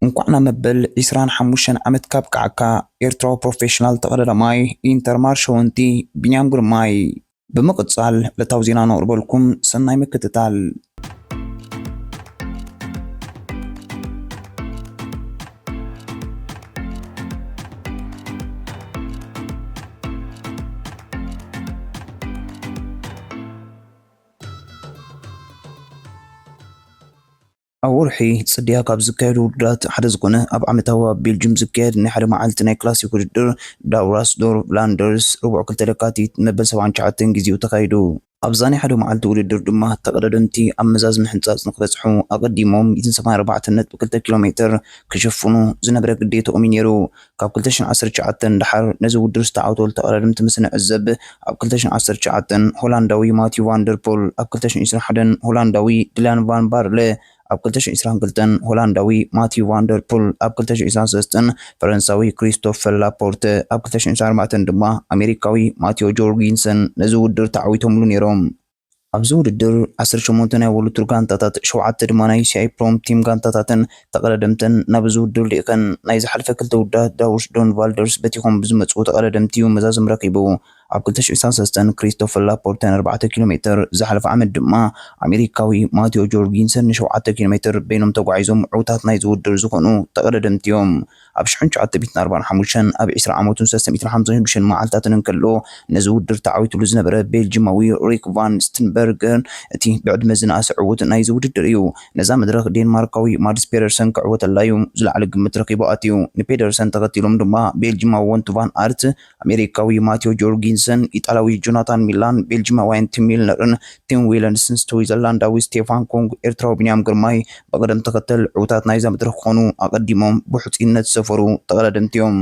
እንኳዕ ናብ መበል ዕስራን ሓሙሽተን ዓመት ካብቃዓካ ኤርትራዊ ፕሮፌሽናል ተቐዳዳማይ ኢንተርማርሸ ወንቲ ቢንያም ግርማይ። ብምቕጻል ዕለታዊ ዜና ነቕርበልኩም፣ ሰናይ ምክትታል። ኣብ ወርሒ ጽድያ ካብ ዝካየዱ ውድድራት ሓደ ዝኾነ ኣብ ዓመታዊ ኣብ ቤልጅም ዝካየድ ናይ ሓደ መዓልቲ ናይ ክላሲክ ውድድር ዳውራስዶርፍ ላንደርስ ርቡዕ ክልተ ለካቲት መበል ሰብዓን ትሽዓተን ግዜኡ ተኻይዱ። ኣብዛ ናይ ሓደ መዓልቲ ውድድር ድማ ተቐዳደምቲ ኣብ መዛዝሚ ሕንጻጽ ንክበጽሑ ኣቐዲሞም ሚእትን ሰብዓን ኣርባዕተን ነጥቢ ክልተ ኪሎ ሜትር ክሽፍኑ ዝነበረ ግዴታኦም እዩ ነይሩ። ካብ ክልተ ሽሕን ዓሰርተ ትሽዓተን ደሓር ነዚ ውድድር ዝተዓወተሉ ተቐዳደምቲ ምስ ንዕዘብ፣ ኣብ ክልተ ሽሕን ዓሰርተ ትሽዓተን ሆላንዳዊ ማቲው ቫንደርፖል፣ ኣብ ክልተ ሽሕን ዕስራን ሓደን ሆላንዳዊ ዲላን ቫን ባርለ፣ ኣብ ክልተ ሽሕን ዕስራን ክልተን ሆላንዳዊ ማቲው ቫንደርፖል፣ ኣብ ክልተ ሽሕን ዕስራን ሰለስተን ፈረንሳዊ ክሪስቶፈር ላፖርተ፣ ኣብ ክልተ ሽሕን ዕስራን ኣርባዕተን ድማ ኣሜሪካዊ ማቲዮ ጆርጊንሰን ነዚ ውድድር ተዓዊቶምሉ ነይሮም። ኣብዚ ውድድር ዓሰርተ ሸሞንተ ናይ ወሉቱር ጋንታታት፣ ሸውዓተ ድማ ናይ ሲኣይ ፕሮም ቲም ጋንታታትን ተቐዳደምተን ናብዚ ውድድር ልኢኸን። ናይ ዝሓለፈ ክልተ ውድድራት ዳውስ ዶን ቫልደርስ በቲኾም ብዝመጽኡ ተቐዳደምቲ እዩ መዛዝም ረኺቡ። ኣብ ክልተ ሽሕን ዕስራን ሰለስተን ክሪስቶፈር ላፖርተ ንኣርባዕተ ኪሎ ሜትር፣ ዝሓለፈ ዓመት ድማ ኣሜሪካዊ ማቲዮ ጆርጊንሰን ንሸውዓተ ኪሎ ሜትር በይኖም ተጓዒዞም ዕውታት ናይዚ ውድድር ዝኾኑ ተቐዳደምቲ እዮም። ኣብ ሽሕን ትሽዓተ ሚእትን ኣርባዓን ሓሙሽተን ኣብ ዕስራ ዓመቱን ሰለስተ ሚእትን ሓምሳን ሽዱሽተን መዓልታትን እንከሎ ነዚ ውድድር ተዓዊትሉ ዝነበረ ቤልጂማዊ ሪክ ቫን ስትንበርገን እቲ ብዕድመ ዝነኣሰ ዕዉት ናይዚ ውድድር እዩ። ነዛ መድረኽ ዴንማርካዊ ማድስ ፔደርሰን ክዕወተላ እዩ ዝለዓለ ግምት ረኺቡ ኣትዩ። ንፔደርሰን ተኸቲሎም ድማ ቤልጂማዊ ወንት ቫን ኣርት፣ ኣሜሪካዊ ማቲዮ ጆርጊንሰን፣ ኢጣልያዊ ጆናታን ሚላን፣ ቤልጂማውያን ቲም ሚልነርን ቲም ዊለንስን፣ ስዊዘርላንዳዊ ስቴፋን ኮንግ፣ ኤርትራዊ ቢንያም ግርማይ ብቕደም ተኸተል ዕዉታት ናይዛ መድረኽ ክኾኑ ኣቐዲሞም ብሕጹይነት ዝሰፈሩ ተቐዳደምቲ እዮም።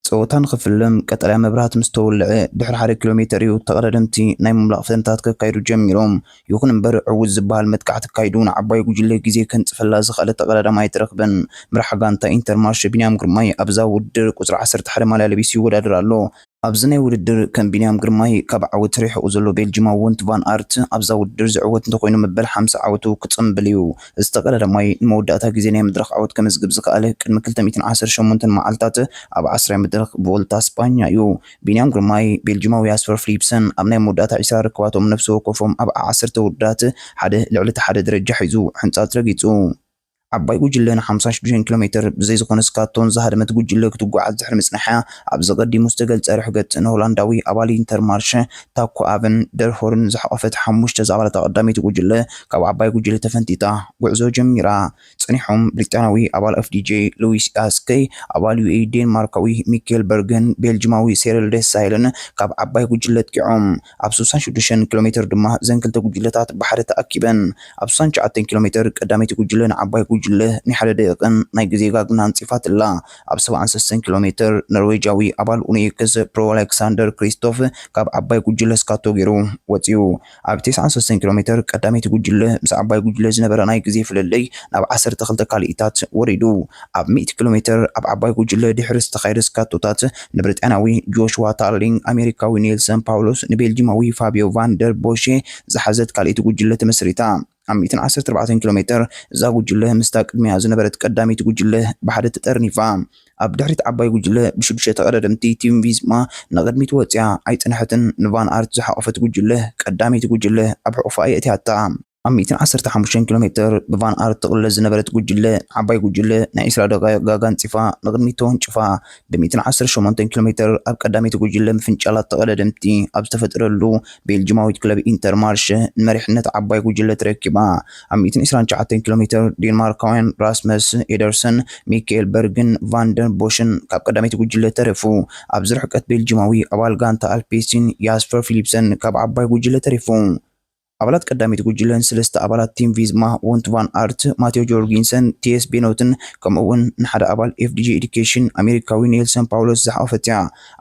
ጸወታ ንኽፍልም ቀጠልያ መብራህቲ ምስ ተወልዐ ድሕሪ ሓደ ኪሎ ሜተር እዩ ተቐዳደምቲ ናይ ምምላቕ ፈተነታት ከካይዱ ጀሚሮም። ይኹን እምበር ዕዉት ዝበሃል መጥቃዕቲ ኣካይዱ ንዓባይ ጉጅለ ግዜ ከንጽፈላ ዝኸኣለ ተቐዳዳማይ ኣይተረኽበን። መራሕ ጋንታ ኢንተርማርሸ ቢንያም ግርማይ ኣብዛ ውድድር ቁጽሪ ዓሰርተ ሓደ ማልያ ለቢሱ ይወዳደር ኣሎ። ኣብዚ ናይ ውድድር ከም ቢንያም ግርማይ ካብ ዓወት ርሒቑ ዘሎ ቤልጂማዊ ወንት ቫን ኣርት ኣብዛ ውድድር ዝዕወት እንተኾይኑ መበል ሓምሳ ዓወቱ ክጽምብል እዩ። እዚ ተቐዳዳማይ ንመወዳእታ ግዜ ናይ መድረኽ ዓወት ከመዝግብ ዝኸኣለ ቅድሚ ክልተ ሚእትን ዓሰርተ ሸሞንተን መዓልታት ኣብ ዓስራይ መድረኽ ቮልታ ስጳኛ እዩ። ቢንያም ግርማይ ቤልጂማዊ ያስፐር ፊሊፕሰን ኣብ ናይ መወዳእታ ዕስራ ርክባቶም ነፍሲ ወከፎም ኣብ ዓሰርተ ውድድራት ሓደ ልዕሊ እቲ ሓደ ደረጃ ሒዙ ሕንጻጽ ረጊጹ። ዓባይ ጉጅለ ንሓምሳን ሽዱሽተን ኪሎ ሜትር ብዘይ ዝኾነ ስካቶን ዝሃደመት ጉጅለ ክትጓዓዝ ድሕሪ ምጽንሓ፣ ኣብዚ ቀዲሙ ዝተገልጸ ርሕገት ንሆላንዳዊ ኣባል ኢንተርማርሸ ታኮ ኣቨን ደርሆርን ዝሓቖፈት ሓሙሽተ ዝኣባላታ ቀዳመይቲ ጉጅለ ካብ ዓባይ ጉጅለ ተፈንጢጣ ጉዕዞ ጀሚራ። ጸኒሖም ብሪጣንያዊ ኣባል ኤፍዲጄ ሉዊስ ኣስከይ፣ ኣባል ዩኤኢ ዴንማርካዊ ሚኬል በርግን ቤልጂማዊ ሴሪል ደሳይልን ካብ ዓባይ ጉጅለ ኣጥቂዖም። ኣብ ስሳን ሽዱሽተን ኪሎ ሜትር ድማ እዘን ክልተ ጉጅለታት ብሓደ ተኣኪበን። ኣብ ስሳን ትሽዓተን ኪሎ ሜትር ቀዳመይቲ ጉጅለ ንዓባይ ጉጅለ ናይ ሓደ ደቂቕን ናይ ግዜ ጋግን ኣንጺፋትላ። ኣብ ሰብዓን ሰለስተን ኪሎ ሜትር ኖርዌጃዊ ኣባል ኡኒክስ ፕሮ ኣሌክሳንደር ክሪስቶፍ ካብ ዓባይ ጉጅለ ስካቶ ገይሩ ወጺኡ። ኣብ ተስዓን ሰለስተን ኪሎ ሜትር ቀዳመይቲ ጉጅለ ምስ ዓባይ ጉጅለ ዝነበረ ናይ ግዜ ፍልልይ ናብ ዓሰርተ ክልተ ካልኢታት ወሪዱ። ኣብ ሚእቲ ኪሎ ሜትር ኣብ ዓባይ ጉጅለ ድሕሪ ዝተኻየደ ስካቶታት ንብሪጣንያዊ ጆሽዋ ታርሊንግ፣ ኣሜሪካዊ ኔልሰን ፓውሎስ፣ ንቤልጂማዊ ፋቢዮ ቫን ደር ቦሼ ዝሓዘት ካልኣይቲ ጉጅለ ተመስሪታ። ኣብ ሚእትን ዓሰርተ ኣርባዕተን ኪሎ ሜትር እዛ ጉጅለ ምስታ ቅድሚያ ዝነበረት ቀዳመይቲ ጉጅለ ብሓደ ተጠርኒፋ። ኣብ ድሕሪት ዓባይ ጉጅለ ብሽዱሽተ ተቐዳደምቲ ቲም ቪዝማ ንቕድሚት ወጽያ ኣይጸንሐትን። ንቫን ኣርት ዝሓቖፈት ጉጅለ ቀዳመይቲ ጉጅለ ኣብ ሕቑፋ የእትያታ። ኣብ ሚእትን ዓሰርተ ሓሙሽተን ኪሎ ሜትር ብቫን ኣርት ትቕለስ ዝነበረት ጉጅለ ዓባይ ጉጅለ ናይ ዕስራ ደቓይቕ ጋጋ ኣንጺፋ ንቕድሚት ተወንጭፋ። ብ ሚእትን ዓሰርተ ሸሞንተን ኪሎ ሜትር ኣብ ቀዳመይቲ ጉጅለ ምፍንጫላት ተቐዳደምቲ ኣብ ዝተፈጠረሉ፣ ቤልጂማዊት ክለብ ኢንተርማርሸ ንመሪሕነት ዓባይ ጉጅለ ተረኪባ። ኣብ ሚእትን ዕስራን ትሽዓተን ኪሎ ሜትር ዴንማርካውያን ራስመስ ኤደርሰን፣ ሚካኤል በርግን ቫን ደር ቦሽን ካብ ቀዳመይቲ ጉጅለ ተረፉ። ኣብዚ ርሕቀት ቤልጂማዊ ኣባል ጋንታ ኣልፔሲን ያስፐር ፊሊፕሰን ካብ ዓባይ ጉጅለ ተሪፉ። ኣባላት ቀዳመይቲ ጉጅለን ሰለስተ ኣባላት ቲም ቪዝማ፣ ወንት ቫን ኣርት፣ ማቴዎ ጆርጊንሰን፣ ቲኤስ ቤኖትን ከምኡ እውን ንሓደ ኣባል ኤፍዲጂ ኤዱኬሽን ኣሜሪካዊ ኔልሰን ፓውሎስ ዝሓቖፈት እያ።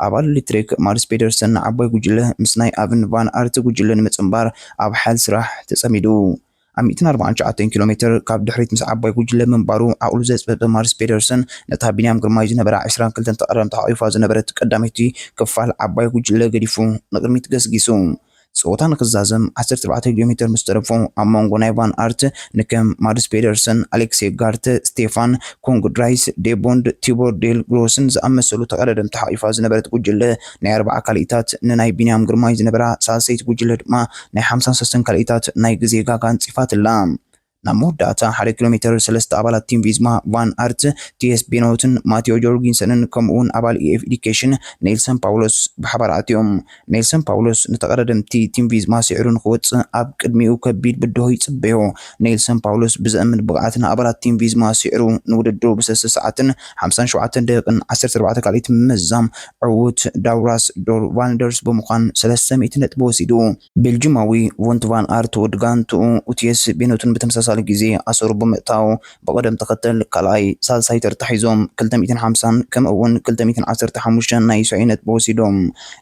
ኣባል ሊትሬክ ማርስ ፔደርሰን ንዓባይ ጉጅለ ምስ ናይ ኣቭን ቫን ኣርት ጉጅለ ንምጽንባር ኣብ ሓያል ስራሕ ተጸሚዱ። ኣብ ሚእትን ኣርባዓን ትሽዓተን ኪሎ ሜትር ካብ ድሕሪት ምስ ዓባይ ጉጅለ ምንባሩ ዓቕሉ ዘጽበበ ማርስ ፔደርሰን ነታ ቢንያም ግርማይ ዝነበራ ዕስራን ክልተን ተቐዳደምቲ ሓቒፋ ዝነበረት ቀዳመይቲ ክፋል ዓባይ ጉጅለ ገዲፉ ንቕድሚት ገስጊሱ። ጸወታ ንክዛዘም ዓሰርተ ኣርባዕተ ኪሎ ሜተር ምስ ተረፎ፣ ኣብ መንጎ ናይ ቫን ኣርት ንከም ማድስ ፔደርሰን፣ ኣሌክሴ ጋርተ፣ ስቴፋን ኮንግድራይስ፣ ዴቦንድ፣ ቲቦር ዴል ግሮስን ዝኣመሰሉ ተቐዳደምቲ ሓቒፋ ዝነበረት ጉጅለ፣ ናይ ኣርባዓ ካልኢታት ንናይ ቢንያም ግርማይ ዝነበራ ሳልሰይቲ ጉጅለ ድማ ናይ ሓምሳን ሰለስተን ካልኢታት ናይ ግዜ ጋጋ ኣንጺፋትላ። ናብ መወዳእታ ሓደ ኪሎ ሜተር ሰለስተ ኣባላት ቲም ቪዝማ፣ ቫን ኣርት፣ ቲኤስ ቤኖትን ማቴዎ ጆርጊንሰንን ከምኡውን ኣባል ኢኤፍ ኤዱኬሽን ኔልሰን ፓውሎስ ብሓባር ኣትዮም። ኔልሰን ፓውሎስ ንተቐዳደምቲ ቲም ቪዝማ ስዒሩ ንክወጽእ ኣብ ቅድሚኡ ከቢድ ብድሆ ይጽበዮ። ኔልሰን ፓውሎስ ብዘእምን ብቕዓት ንኣባላት ቲም ቪዝማ ስዒሩ ንውድድሩ ብሰለስተ ሰዓትን ሓምሳን ሸውዓተን ደቂቕን ዓሰርተ ኣርባዕተ ካልኢት ምምዛም ዕዉት ዳውራስ ዶር ቫልደርስ ብምዃን ሰለስተ ሚእቲ ነጥቢ ወሲዱ። ቤልጂማዊ ቮንት ቫን ኣርት ወዲ ጋንትኡ ኡቲየስ ቤኖትን ብተመሳሳሊ ግዜ ኣሰሩ ብምእታው ብቕደም ተኸተል ካልኣይ፣ ሳልሳይ ተርታ ሒዞም ክልተ ሚእትን ሓምሳን ከምኡ እውን ክልተ ሚእትን ዓሰርተ ሓሙሽተን ናይ ስዒ ነጥቢ ወሲዶም።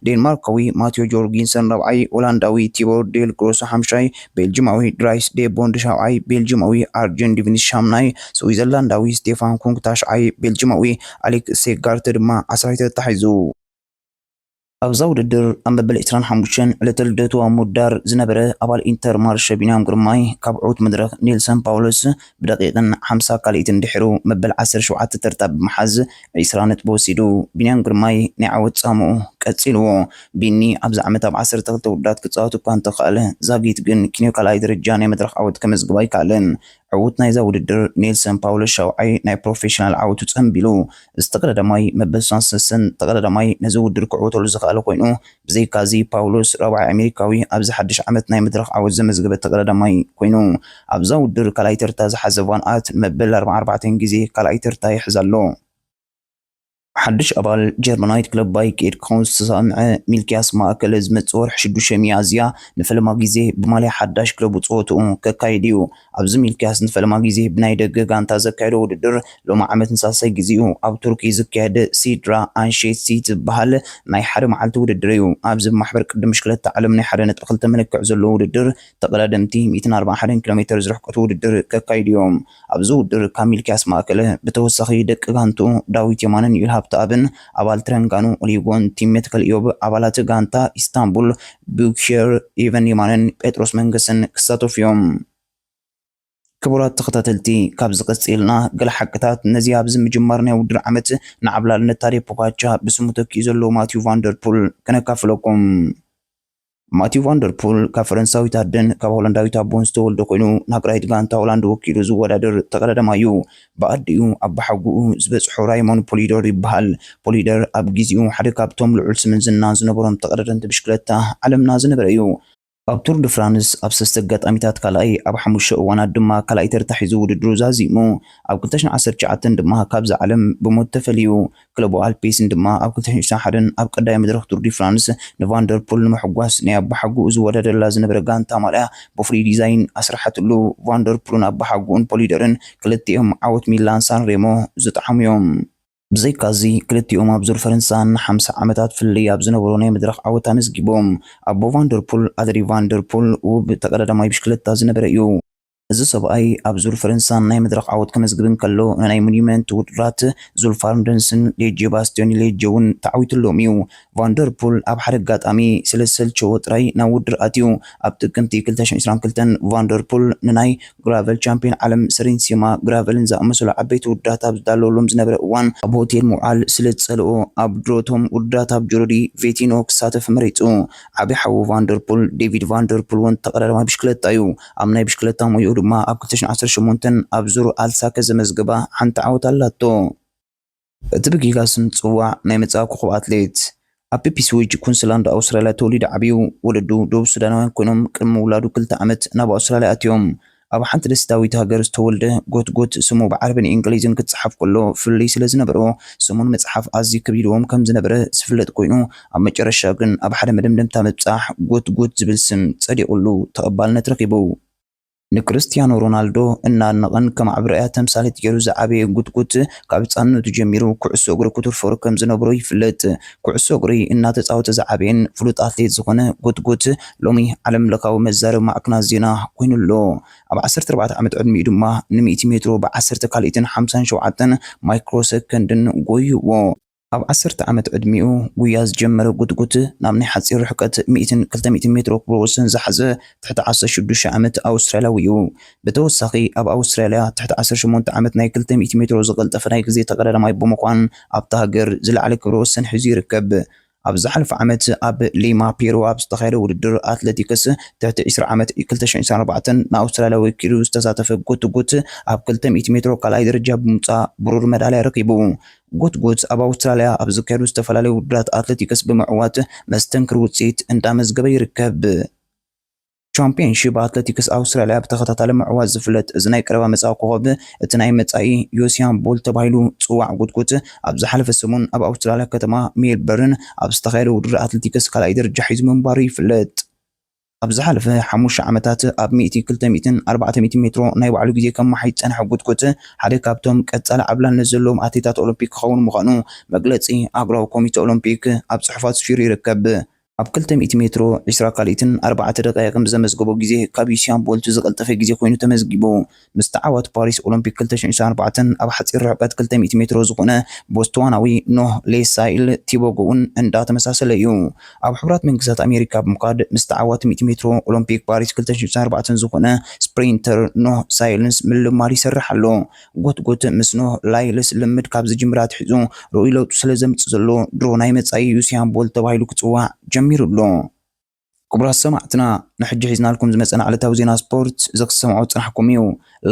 ዴንማርካዊ ማቴዎ ጆርጊንሰን ራብዓይ፣ ሆላንዳዊ ቲቦር ዴል ግሮስ ሓምሻይ፣ ቤልጂማዊ ድራይስ ዴቦንድ ሻብዓይ፣ ቤልጂማዊ ኣርጀን ዲቪኒስ ሻምናይ፣ ስዊዘርላንዳዊ ስቴፋን ኩንግ ታሽዓይ፣ ቤልጂማዊ ኣሌክስ ሴጋርተ ድማ ዓስራይ ተርታ ሒዙ። ኣብዛ ውድድር ኣብ መበል ዕስራን ሓሙሽተን ዕለተ ልደቱ ኣብ ምውዳር ዝነበረ ኣባል ኢንተር ማርሸ ቢንያም ግርማይ ካብ ዕዉት መድረኽ ኔልሰን ፓውሎስ ብደቂቕን ሓምሳ ካልኢትን ድሒሩ መበል ዓሰርተ ሸውዓተ ተርታ ብምሓዝ ዕስራ ነጥቢ ወሲዱ። ቢንያም ግርማይ ናይ ዓወት ጻምኡ ቀጺልዎ። ቢኒ ኣብዚ ዓመት ኣብ ዓሰርተ ክልተ ውድድራት ክጻወት እኳ እንተኸኣለ፣ ዛጊት ግን ኪንዮ ካልኣይ ደረጃ ናይ መድረኽ ዓወት ከመዝግብ ኣይከኣለን። ዕዉት ናይዛ ውድድር ኔልሰን ፓውሎስ ሻውዓይ ናይ ፕሮፌሽናል ዓወቱ ጸንቢሉ። እዚ ተቐዳዳማይ መበል ሱሳን ሰለስተን ተቐዳዳማይ ነዚ ውድድር ክዕወተሉ ዝኸኣለ ኮይኑ፣ ብዘይካዚ ፓውሎስ ራብዓይ ኣሜሪካዊ ኣብዚ ሓድሽ ዓመት ናይ መድረኽ ዓወት ዘመዝገበ ተቐዳዳማይ ኮይኑ። ኣብዛ ውድድር ካልኣይ ተርታ ዝሓዘ ቫን ኣርት ንመበል ኣርባዓን ኣርባዕተን ግዜ ካልኣይ ተርታ ይሕዝ ኣሎ። ሓድሽ ኣባል ጀርመናዊት ክለብ ባይክ ኤድካውን ዝተሰምዐ ሚልኪያስ ማእከለ ዝመጽእ ወርሒ ሽዱሽተ ሚያዝያ ንፈለማ ግዜ ብማልያ ሓዳሽ ክለቡ ጸወትኡ ከካይድ እዩ። ኣብዚ ሚልኪያስ ንፈለማ ግዜ ብናይ ደገ ጋንታ ዘካየዶ ውድድር ሎሚ ዓመት ንሳልሳይ ግዜኡ ኣብ ቱርኪ ዝካየድ ሲድራ ኣንሼት ዝበሃል ናይ ሓደ መዓልቲ ውድድር እዩ። ኣብዚ ብማሕበር ቅድም ብሽክለታ ዓለም ናይ ሓደ ነጥቢ ክልተ መለክዕ ዘለዎ ውድድር ተቐዳደምቲ ሚእትን ኣርባዓን ሓደን ኪሎ ሜተር ዝርሕቀቱ ውድድር ከካይዱ እዮም። ኣብዚ ውድድር ካብ ሚልኪያስ ማእከለ ብተወሳኺ ደቂ ጋንትኡ ዳዊት የማነን ዩል ሃብተኣብን ኣባል ትረንጋኑ ኦሊጎን ቲም መትከል ኢዮብ ኣባላት ጋንታ ኢስታንቡል ቡክሸር ኢቨን የማነን ጴጥሮስ መንገስን ክሳተፉ እዮም። ክቡራት ተኸታተልቲ፣ ካብዚ ቀጺልና ገለ ሓቅታት ነዚ ኣብዚ ምጅማር ናይ ውድድር ዓመት ንዓብላልነት ታዴ ፖጋቻ ብስሙ ተኪኡ ዘሎ ማቲው ቫንደርፑል ከነካፍለኩም። ማቲው ቫንደርፑል ካብ ፈረንሳዊት ኣደን ካብ ሆላንዳዊት ኣቦን ዝተወልደ ኮይኑ፣ ናግራይት ጋንታ ሆላንድ ወኪሉ ዝወዳደር ተቐዳዳማይ እዩ። ብኣዲኡ ኣባሓጎኡ ዝበጽሖ ራይሞን ፖሊደር ይበሃል። ፖሊደር ኣብ ግዜኡ ሓደ ካብቶም ልዑል ስምን ዝናን ዝነበሮም ተቐዳደምቲ ብሽክለታ ዓለምና ዝነበረ እዩ። ኣብ ቱር ድ ፍራንስ ኣብ ሰለስተ ኣጋጣሚታት ካልኣይ፣ ኣብ ሓሙሽተ እዋናት ድማ ካልኣይ ተርታ ሒዙ ውድድሩ ዛዚሙ። ኣብ ክልተ ሽሕን ዓሰርተ ትሽዓተን ድማ ካብዛ ዓለም ብሞት ተፈልዩ። ክለቡ ኣልፔስን ድማ ኣብ ክልተ ሽሕን ዕስራን ሓደን ኣብ ቀዳማይ መድረኽ ቱር ዲ ፍራንስ ንቫንደርፑል ንምሕጓስ ናይ ኣባሓጎኡ ዝወዳደረላ ዝነበረ ጋንታ ማልያ ብፍሉይ ዲዛይን ኣስርሓትሉ። ቫንደርፑልን ኣባሓጎኡን ፖሊደርን ክልቲኦም ዓወት ሚላን ሳን ሬሞ ዝጠዓሙ እዮም። ብዘይካዚ፣ ክልቲኦም ኣብ ዙር ፈረንሳ ንሓምሳ ዓመታት ፍልልይ ኣብ ዝነበሮ ናይ መድረኽ ዓወት ኣመዝጊቦም። ኣቦ ቫንደርፑል፣ ኣድሪ ቫንደርፑል፣ ውብ ተቐዳዳማይ ብሽክለታ ዝነበረ እዩ። እዚ ሰብኣይ ኣብ ዙር ፈረንሳን ናይ መድረኽ ዓወት ከመዝግብ እንከሎ፣ ንናይ ሞኑመንት ውድድራት ዙልፋርንደንስን ሌጀ ባስቲዮኒ ሌጀ እውን ተዓዊትሎም እዩ። ቫንደርፑል ኣብ ሓደ ኣጋጣሚ ስለ ዝሰልቸዎ ጥራይ ናብ ውድድር ኣትዩ። ኣብ ጥቅምቲ ክልተ ሽሕን ዕስራን ክልተን ቫንደርፑል ንናይ ግራቨል ቻምፒዮን ዓለም ሰሪንሲማ ግራቨልን ዝኣመሰሉ ዓበይቲ ውድድራት ኣብ ዝዳለወሎም ዝነበረ እዋን፣ ኣብ ሆቴል ምውዓል ስለ ዝጸልኦ፣ ኣብ ድሮቶም ውድድራት ኣብ ጆሮዲ ቬቲኖ ክሳተፍ መሪጹ። ዓቢ ሓዉ ቫንደርፑል፣ ዴቪድ ቫንደርፑል እውን ተቐዳዳማይ ብሽክለታ እዩ። ኣብ ናይ ብሽክለታ ሞያኡ ድማ ኣብ ክልተ ሽሕን ዓሰርተ ሸሞንተን ኣብ ዙር ኣልሳከ ዘመዝገባ ሓንቲ ዓወት ኣላቶ። እቲ ብጊጋስ ዝጽዋዕ ናይ መጻኢ ኮኾብ ኣትሌት። ኣብ ፒፕስዊች፣ ኩንስላንድ ኣውስትራልያ ተወሊዱ ዓብዩ። ወለዱ ደቡብ ሱዳናውያን ኮይኖም፣ ቅድሚ ምውላዱ ክልተ ዓመት ናብ ኣውስትራልያ ኣትዮም። ኣብ ሓንቲ ደሴታዊት ሃገር ዝተወልደ ጎትጎት፣ ስሙ ብዓረብን እንግሊዝን ክጸሓፍ ከሎ ፍልልይ ስለ ዝነበሮ፣ ስሙን መጽሓፍ ኣዝዩ ከቢድዎም ከም ዝነበረ ዝፍለጥ ኮይኑ፣ ኣብ መጨረሻ ግን ኣብ ሓደ መደምደምታ ምብጻሕ ጎትጎት ዝብል ስም ጸዲቑሉ ተቐባልነት ረኺቡ። ንክርስቲያኖ ሮናልዶ እናድነቐን ከም ዓቢ ርኣያ ተምሳሌት ገይሩ ዝዓበየ ጉትጉት፣ ካብ ህጻንነቱ ጀሚሩ ኩዕሶ እግሪ ክቱር ፍቕሪ ከም ዝነበሮ ይፍለጥ። ኩዕሶ እግሪ እናተጻወተ ዝዓበየን ፍሉጥ ኣትሌት ዝኾነ ጉትጉት፣ ሎሚ ዓለም ለኻዊ መዛረቢ ማዕከናት ዜና ኮይኑ ኣሎ። ኣብ ዓሰርተ ኣርባዕተ ዓመት ዕድሚኡ ድማ ንሚእቲ ሜትሮ ብዓሰርተ ካልኢትን ሓምሳን ሸውዓተን ማይክሮ ሰከንድን ጎይዎ። ኣብ ዓሰርተ ዓመት ዕድሚኡ ጉያ ዝጀመረ ጉትጉት፣ ናብ ናይ ሓጺር ርሕቀት ሚእትን ክልተ ሚእትን ሜትሮ ክብረ ወሰን ዝሓዘ ትሕቲ ዓሰርተ ሽዱሽተ ዓመት ኣውስትራልያዊ እዩ። ብተወሳኺ፣ ኣብ ኣውስትራልያ ትሕቲ ዓሰርተ ሸሞንተ ዓመት ናይ ክልተ ሚእቲ ሜትሮ ዝቐልጠፈ ናይ ግዜ ተቐዳዳማይ ብምዃን፣ ኣብታ ሃገር ዝለዓለ ክብረ ወሰን ሒዙ ይርከብ። ኣብ ዝሓለፈ ዓመት ኣብ ሊማ ፔሩ ኣብ ዝተኻየደ ውድድር ኣትሌቲክስ ትሕቲ ዕስራ ዓመት ክልተ ሽሕን ዕስራን ኣርባዕተን ንኣውስትራልያ ወኪሉ ዝተሳተፈ ጉትጉት ኣብ ክልተ ሚእቲ ሜትሮ ካልኣይ ደረጃ ብምውጻእ ብሩር መዳልያ ረኺቡ። ጉትጉት ኣብ ኣውስትራልያ ኣብ ዝካየዱ ዝተፈላለዩ ውድድራት ኣትሌቲክስ ብምዕዋት መስተንክር ውጽኢት እንዳመዝገበ ይርከብ። ቻምፒየንሺፕ ኣትሌቲክስ ኣውስትራልያ ብተኸታታሊ ምዕዋት ዝፍለጥ እዚ ናይ ቀረባ መጻኢ ኮኸብ፣ እቲ ናይ መጻኢ ዩሴን ቦልት ተባሂሉ ዝጽዋዕ ጉትጉት፣ ኣብ ዝሓለፈ ሰሙን ኣብ ኣውስትራልያ ከተማ ሜልበርን ኣብ ዝተኻየደ ውድድር ኣትሌቲክስ ካልኣይ ደረጃ ሒዙ ምንባሩ ይፍለጥ። ኣብ ዝሓለፈ ሓሙሽተ ዓመታት ኣብ ሚእቲ፣ ክልተ ሚእትን ኣርባዕተ ሚእትን ሜትሮ ናይ ባዕሉ ግዜ ከመሓይሽ ዝጸንሐ ጉትጉት፣ ሓደ ካብቶም ቀጻሊ ዓብላልነት ዘለዎም ኣትሌታት ኦሎምፒክ ክኸውን ምዃኑ መግለጺ ኣህጉራዊ ኮሚተ ኦሎምፒክ ኣብ ጽሑፋት ስፊሩ ይርከብ። ኣብ ክልተ ሚእቲ ሜትሮ ዕስራ ካልኢትን ኣርባዕተ ደቃይቕን ብዘመዝገቦ ግዜ፣ ካብ ዩሴን ቦልት ዝቐልጠፈ ግዜ ኮይኑ ተመዝጊቡ። ምስ ተዓዋቲ ፓሪስ ኦሎምፒክ ክልተ ሽሕን ዕስራን ኣርባዕተን ኣብ ሓጺር ርሕቀት ክልተ ሚእቲ ሜትሮ ዝኾነ ቦትስዋናዊ ኖህ ሌሳይል ቲቦጎ እውን እንዳተመሳሰለ እዩ። ኣብ ሕቡራት መንግስታት ኣሜሪካ ብምኻድ፣ ምስ ተዓዋቲ ሚእቲ ሜትሮ ኦሎምፒክ ፓሪስ ክልተ ሽሕን ዕስራን ኣርባዕተን ዝኾነ ስፕሪንተር ኖህ ሳይልስ ምልማድ ይሰርሕ ኣሎ። ጎትጎት ምስ ኖህ ላይልስ ልምድ ካብ ዝጅምር ኣትሒዙ ርኡይ ለውጢ ስለ ዘምጽእ ዘሎ፣ ድሮ ናይ መጻኢ ዩሲያን ቦልት ተባሂሉ ክጽዋዕ ጀሚሩ ኣሎ። ክቡራት ሰማዕትና፣ ንሕጂ ሒዝናልኩም ዝመጸና ዕለታዊ ዜና ስፖርት እዚ ክትሰምዑ ዝጸናሕኩም እዩ።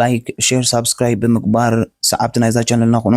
ላይክ፣ ሼር፣ ሳብስክራይብ ብምግባር ሰዓብቲ ናይዛ ቻነልና ኩኑ።